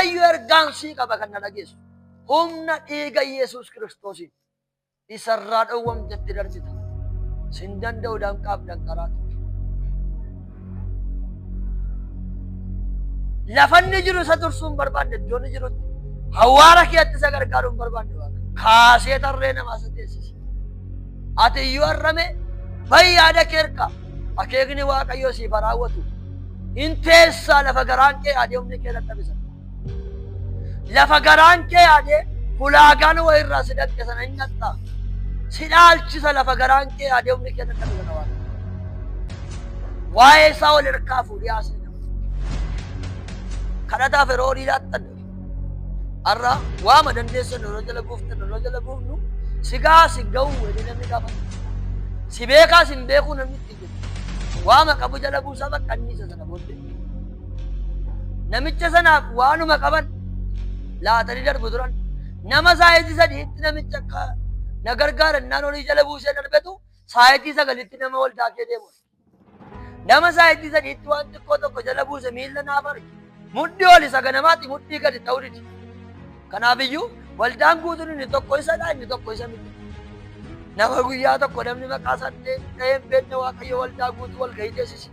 Har'ayyuu ergaan sii qaba kan na dhageessu. Humna dhiiga Yesuus Kiristoosiin isarraa dhowwamtetti darbita. Sin danda'u danqaaf danqaraatu. Lafa inni jiru isa tursuu hin barbaanne, iddoo inni jirutti hawaara keetti isa gargaaruu hin barbaanne Waaqa. Kaasee tarree namaa isa teessise. Ati iyyuu har'ame bahi yaada kee harkaa. Akeekni Waaqayyoo siif haa raawwatu. Hin teessaa lafa garaan kee yaadee humni kee dadhabe sana. Lafa garaan kee yaadee hulaagaan wayirraa si dhaqxe sana hin dhaqxaa. Si dhaalchisa lafa garaan kee yaadee humni kee dadhabe sana Waaqayyo. Waa'ee isaa wal harkaa fuudhee haasa'e. Kadhataaf yeroo horii laattan har'a waama dandeessan yeroo jala buuftan yeroo jala buufnu si gahaa si ga'u jedhee namni gaafata. Si beekaa si hin beekuu namni ittiin jedhu. Waama qabu jala buusaa bakka anniisa sana booddee. Namicha sanaaf waanuma qaban laatanii darbu turan. Nama saayitii sadiitti namicha akka na gargaaran naan horii jala buusee darbetu saayitii sagalitti nama waldaa kee deemu. Nama saayitii sadiitti waan xiqqoo tokko jala buuse miilla naaf arge. Mudhii ol isa ganamaati mudhii gadi ta'uu didi. Kanaaf iyyuu waldaan guutuun inni tokko isadha inni tokko isa miti. Nama guyyaa tokko namni maqaa isaa dhahee hin beekne Waaqayyo waldaa guutuu wal gahii teessise.